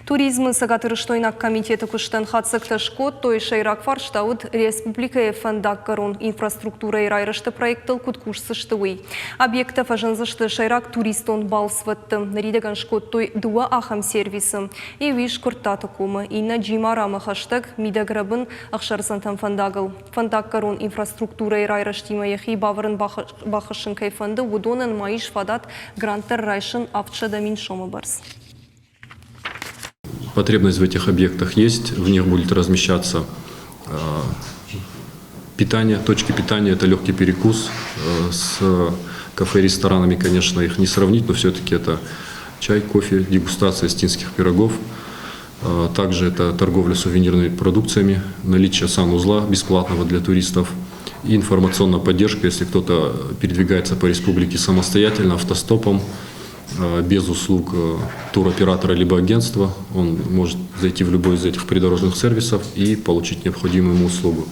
Туризмы цӕгатирыстойнаг комитеты куыстӕн хатдзӕгтӕ скодтой. Сӕйраг фарста уыд, республикӕйы фӕндаггӕрон инфраструктурӕйы райрӕзты проекттыл куыд кусдзысты, уый. Объекттӕ фӕзындзысты сӕйраг туристон балцвӕдты. Ныридӕгӕн скодтой дыууӕ ахӕм сервисы. Иу ис Куырттаты комы, иннӕ Джимарамӕ хӕстӕг, Мидӕгрӕбын ӕхсӕрдзӕнтӕм фӕндагыл. Фӕндаггӕрон инфраструктурӕйы райрӕзтимӕ йӕхи бавӕрын бахӕссын кӕй фӕнды, уыдонӕн ма ис фадат грант дӕр райсын 700 000 сомы бӕрц. Потребность в этих объектах есть, в них будет размещаться питание, точки питания – это легкий перекус. С кафе-ресторанами, конечно, их не сравнить, но все-таки это чай, кофе, дегустация остинских пирогов. Также это торговля сувенирными продукциями, наличие санузла бесплатного для туристов и информационная поддержка, если кто-то передвигается по республике самостоятельно, автостопом, без услуг туроператора либо агентства, он может зайти в любой из этих придорожных сервисов и получить необходимую ему услугу.